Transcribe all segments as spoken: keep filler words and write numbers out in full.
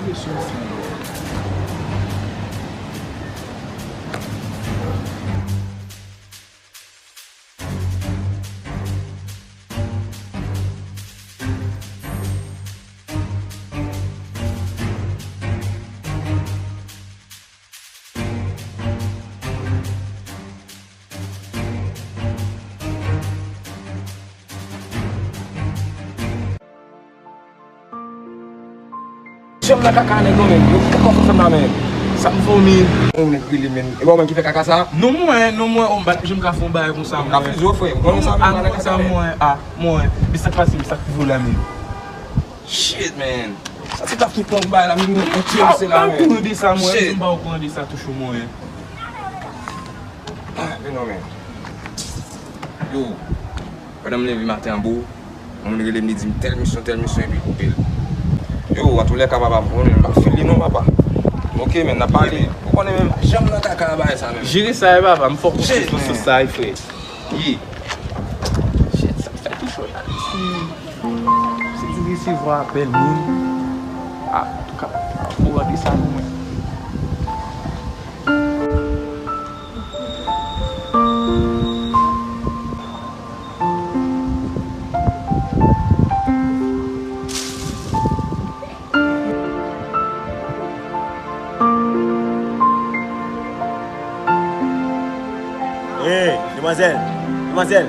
Kesyon fi yo. Janm nan kaka nèg non men. Yo, kòman fè m la men? Sa m fè w men? Yon nèg rele men. E pa w menm ki fè kaka sa? Non mwen, non mwen, o m pa t janm ka fè yon bagay konsa mwen. Ka fize w frè. Ou konnen sa men, bagay sa men. Ah, mwen, men sa k pase, men sa k rive w la men. Shit, man. Sa se ta fout pran bagay la, men mwen kontinye se la men. M pa okouran de sa mwen, m pa okouran de sa touche mwen. Ah, men non men. Yo, pandan m leve maten an bro, yon moun rele m, li di m tèl misyon, tèl misyon, epi l koupe l. Yo, antoulèka papa, m konnen m pa fè li non papa. Ok, men n ap pale. Ou konnen men, janm nan kaka bagay sa men. Jere sa wi papa, m fè w konfyans nan sans sa wi frè. Ye. Shit, sa fè tou cho la. Si, si ti resevwa apèl moun. Ah, antouka, ou rate sa pou mwen. Hey, demwazèl, demwazèl,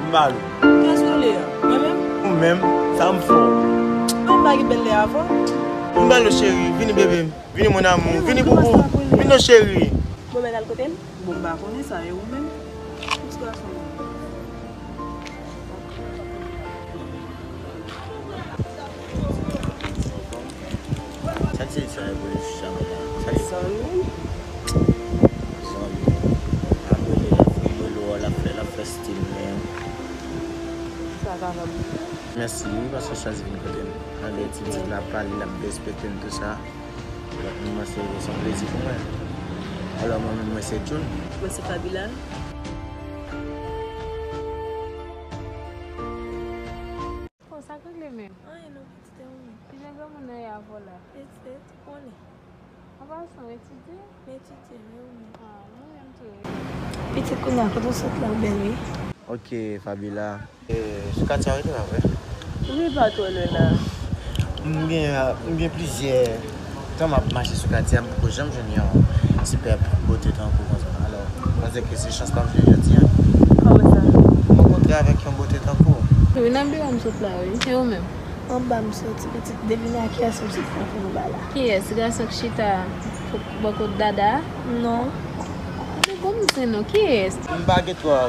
m ba l ou. Kiyès ou rele a? Mwen menm? Ou menm, sa m fè w? Mwen pa gen bèl lè avan. M ba l ou cheri, vini bebe m, vini mon amour, vini boubou, vini non cheri. Bon, men al kote l? Bon, m pa konnen sa, e ou menm? Ti gason. Sa k se sa e pou li sou chanm la? Sa k se? Zanmi. Zanmi. Ap rele, l ap rele w, l ap fè, l ap fè stil men. Sa ka fè m. Mèsi wi, paske w chwazi vin kote m. Malgre ti pitit la ap pale, l ap derespekte m, tou sa. Donk, mwen se, se yon plezi pou mwen. Alò, mwen menm, mwen se June. Mwen se Fabila. Bon, sa k regle menm? Anyen non, pitit, e ou menm? Kijan granmoun nan ye avè w la? Pitit, ou konnen. An pasan, w etidye? M etidye, men ou menm? Ah, mwen menm tou wi. Pitit, kounye a, kote w sot la, ou bèl wi. Ok, Fabila. E, sou katye a rete la vre? Wi, pa twò lwen la. M gen, m gen plizyè tan m ap mache sou katye a, m poko janm jwenn yon sipèb bote tankou konsa. Alò, m panse ke se chans pa m jwenn jodi a. Kòman sa? M rankontre avèk yon bote tankou w. Wi, nan biwo m sot la, wi. E ou menm? Anba m soti, pitit, devine a kiyès m sot la pou m ba la. Kiyès? Gason k chita bò kot dada a? Non. Gade gon mizè non, kiyès? M pa gen twò,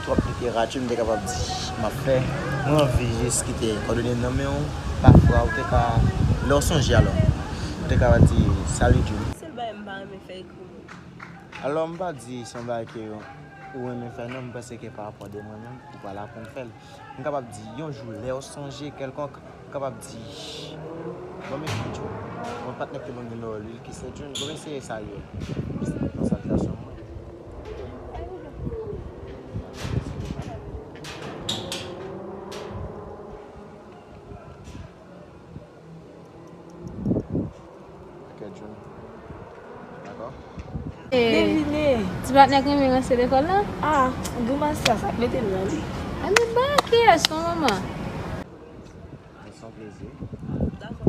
twòp literati m te kapab di m ap fè. Mwen anvi jis kite kòdone m nan men w. Pafwa, ou te ka, lè w sonje alò, ou te ka di, "Salut, June." Sèl bagay m pa renmen fè, ekri moun. Alò, m pa di se yon bagay ke ou renmen fè non, m panse ke pa rapò de mwen menm, ou pa la pou m fè l. M kapab di, yon jou, lè w sonje kèlkonk, m kapab di, "Bon, men June, yon patnè ki ban m nimewo l, ki se June, bon, men se sa l ye." Nan saltasyon mwen. Ok, June. Dakò? E, devine. Ti patnè k renmen ranse lekòl la? Ah, grimas sa, sa k mete m nan li. Ann ba kiyès non manman? Mwen se yon plezi. Dakò.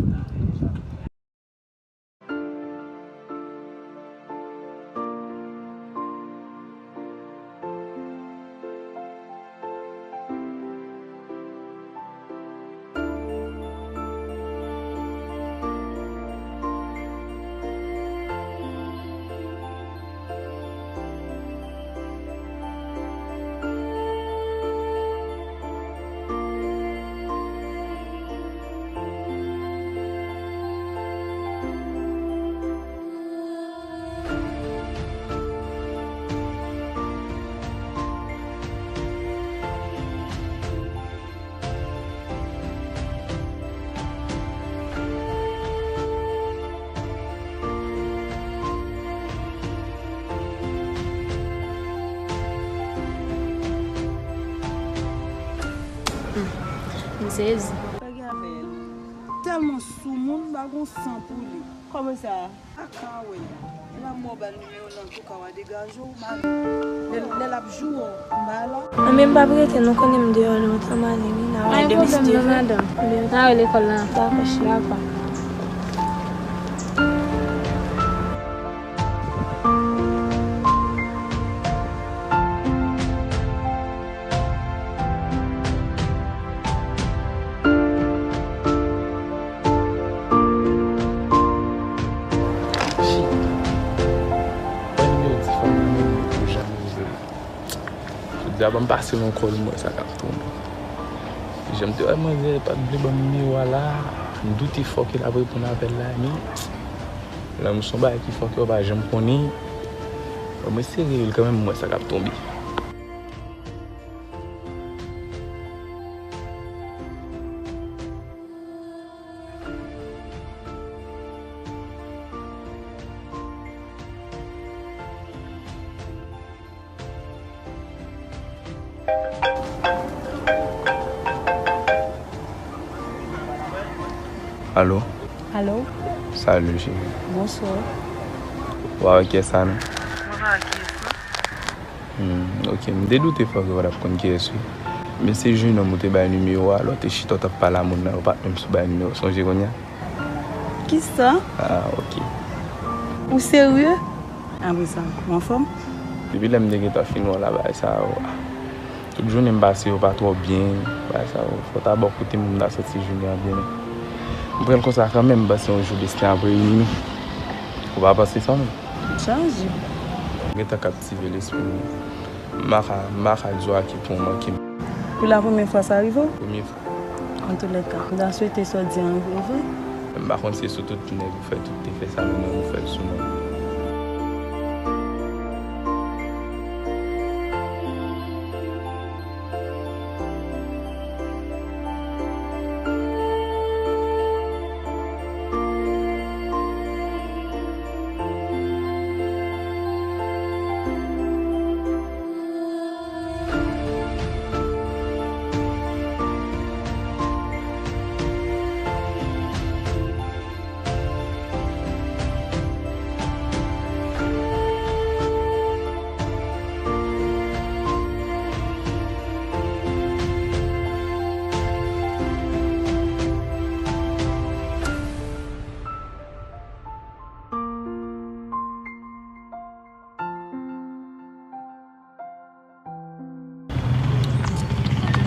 M sezi. Sa gen avè l? Tèlman soumoun, m pa gon san pou li. Kòman sa? A ka wè. Lanmò ba l nimewo l antouka, w a degaje w, m ale. Lè, lè l ap joure w, m ba la. Anben m p ap rete, nou konnen m deyò lontan, m ale wi, n a wè demen si Dye vle. Pa gen pwoblèm non, madanm. N a wè lekòl la. Dakò, cheri. Dakò. Chita. Ban nimewo ti fanm nan, men pou janm rive. Jodi a, ban m pase nan kò l, m wè sa k ap tounen. Jan m te wè manzè pa t vle ban m nimewo a la, m doute fòk l ap reponn apèl la, men lanmou se yon bagay ki fòk ou pa janm konnen. Ban mwen eseye rele l kanmenm, m wè sa k ap tonbe. Alo? Alo? Salut, cheri. Bonswa. W a wè kiyès sa, non? Mwen pa wè kiyès, non. Hmm, ok, m te doute fòk ou pa t ap konn kiyès wi. Men se jenòm ou te bay nimewo a, lè w te chita w t ap pale a moun nan, ou pa t menm sou bay nimewo, sonje kounye a? Kisa? Ah, ok. Ou serye? Apre sa, ou anfòm? Depi lè m te gentan fin wè w la, bagay sa yo, tout jounen m pase yo pa twò byen, bagay sa yo, fò w ta bò kote m, m ta santi jounen an byen. M pran l konsa kanmenm, m panse yon jou desten ap reyini nou. Ou pa panse sa, non? Chaje. M gentan kaptive lespri m. M pa ka, m pa ka di w a ki pwen w manke m. Pou la premyè fwa sa rive w? Premye fwa. Antoulèka, m ta swete sa w di an rive w vre. M pa konn si se sou tout nèg ou fè tout te fè sa, men mwen ou fè l sou mwen.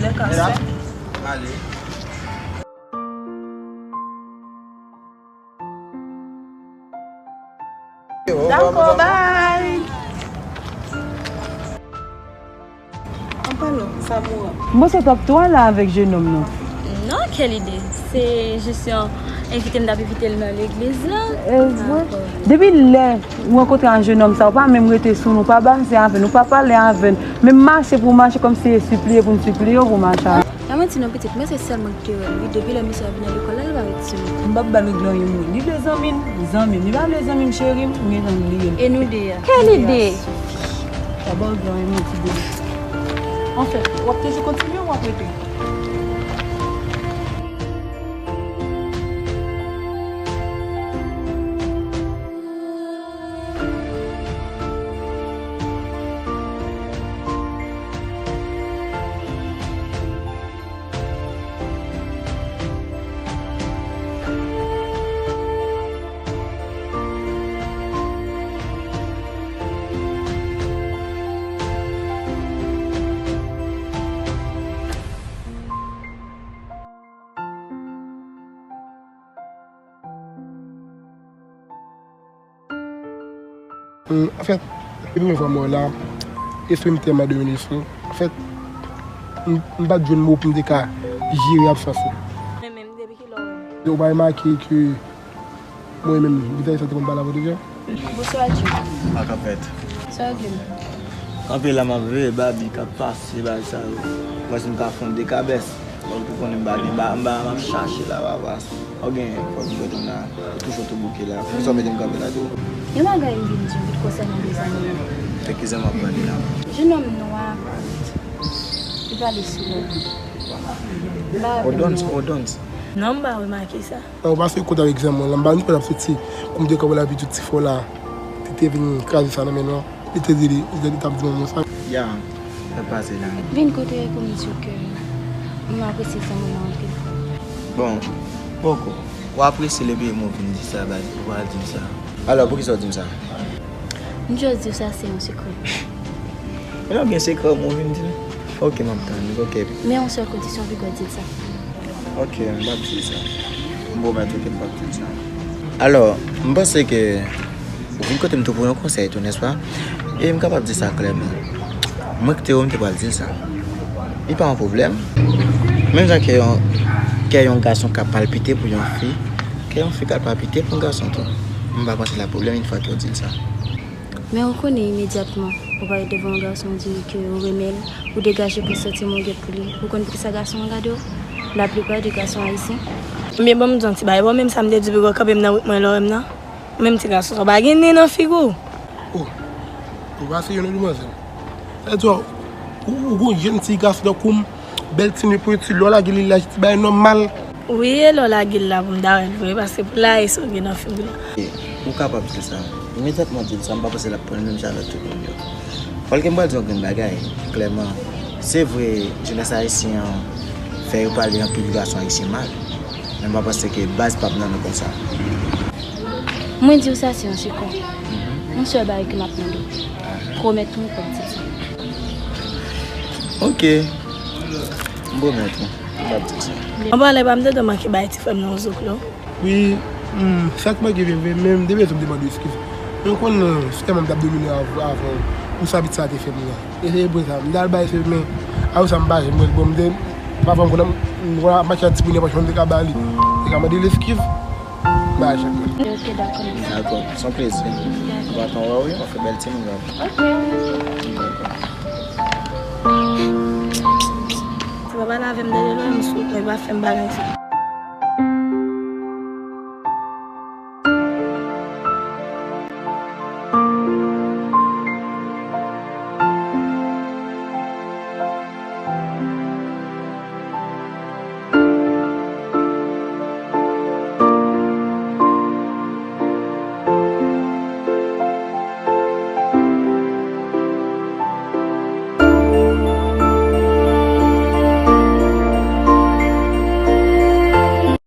Lè ka sèk. Ale. Dakò, bay. An palan, Samoura. M panse w t ap twò la avèk jenòm nan. Non, kèl ide. Se jis yon envite m t ap envite l nan legliz la. E vre? Dakò. Depi lè ou rankontre ak jenòm sa, ou pa menm rete sou nou, ou pa baze avè n, ou pa pale avè n. Menm mache pou w mache, kòmsi e sipliye pou n sipliye w pou w mache avè n. Pa manti non pitit, mwen se sèl mwen ki te wè l wi, depi lè misye ap vin nan lekòl la, li pa ret sou nou. M p ap ba l regle anyen mwen. Li vle zanmi m, zanmi m. Li pa vle zanmi m, cheri m, m gentan bliye l. E nou de a? Kèl ide? Sa ba w regle anyen mwen, ti bebe. Anfen, w ap toujou kontinye ou w ap rete? Anfèt, depi premye fwa m wè w la, espri m tèlman domine sou ou. Anfèt, m, m pa t jwenn mo pou m te ka jere absans ou. Men menm, depi kilè w wè m? Ou pa remake ke mwen menm, vizavi sa te konn pale avè w deja? Bonswa, Jim. Sa k ap fèt? Sa w gen? Kanpe la, m ap veye Babi k ap pase, bagay sa yo. Mwen si m ka fè yon dekabès. Ou konnen m pa gen ba, m pa, m ap chache la, papa. Ou gen, fòk m fè tou la. Ou toujou tou bouke la. Poukisa w mete m kanpe la tou? Gen bagay m vin di w vit konsènan de zanmi m. Eskize m, m ap tande la. Jenòm nwa a kout. Li pale sou mwen. M pa renmen non. Odons, Odons. Non, m pa remake sa. Nan, ou pase kont avèk zanmi w lan, m pa konn kote l ap soti. Kou m te kanpe la, epi tout ti fò la, li te vin kraze sa nan men nou an. Li te di li, li te, li t ap di manman sa. Ya, sa pase la. Vin kote pou m di w ke m apresye zanmi w lan anpil. Bon, poko. Ou apresye l epi ou vin di sa, bay, ou pral di l sa. Alò, poukisa w di m sa? M jis di w sa se yon sekrè. Men lè w gen sekrè, ou vin di l. Ok, m ap tann, ok. Men yon sèl kondisyon, Vigo di l sa. Ok, m p ap di l sa. M pwomèt ou ke m p ap di l sa. Alò, m panse ke ou vin kote m tou pou yon konsèy tou, nèspa? E m kapab di sa klèman. Mwen ki te ou, m te pral di l sa. Li pa yon pwoblèm. Menm jan ke yon, kè yon gason ka palpite pou yon fi, kè yon fi ka palpite pou yon gason tou. M pa panse l ap pwoblèm yon fwa ke w di l sa. Men ou konnen imedyatman ou parèt devan yon gason, ou di ke ou renmen l, ou degaje pou santiman ou gen pou li. Ou konn poukisa gason an gade w? Laplipa de gason ayisyen. Men bon, m di yon ti bagay. Bon, menm sa m te di Vigo, kanpe m nan wout mwen lè w wè m nan. Menm ti gason sa, w pa gen nen nan figi w. Oh, ou pa se yon demwazèl. Sa di w, ou, ou gon jèn ti gason tankou m, bèl ti nen pwenti, lè w lage li la, ti bagay nòmal. Wi, e lè w lage l la pou m ta wè l vre, paske pou l la, e sa w gen nan figi w la. Ou kapab di l sa. Imedyatman di l sa, m pa panse l ap pran l menm jan avèk tout moun yo. Fòk m pral di yon grenn bagay, klèman. Se vre, jenès ayisyen an fè yo pale anpil gason ayisyen mal. Men m pa panse ke baz p ap nan nou konsa. Mwen di w sa se yon sekrè. Yon sèl bagay ke m ap mande w. Pwomèt mwen w p ap di l sa. Ok. M pwomèt ou. M p ap di l sa. Anba lè pa m te manke bay ti frè m nan zoklo. Wi, hmm, sa k manke vre vre, men m te bezwen m te mande w eskiz. Men w konn, se tèlman m t ap domine w av-, avan w, pou sa pitit sa te fè m nan. E se pou sa, m t al bay se, men, apre sa m pa janm wè l. Bon, m te, pafwa m konn ap, m konn ap mache ak timoun nan, pafwa m te ka ba li. Te ka mande l eskiz. M pa janm wè l. Ok, dakò, mèsi. Dakò, se yon plezi. Dakò. M kontan wè w, wi, w ap fè bèl timoun, bab. Ok. Dakò. Ti papa lave m tande lwen, m sou, mwen pa fè m bagay sa.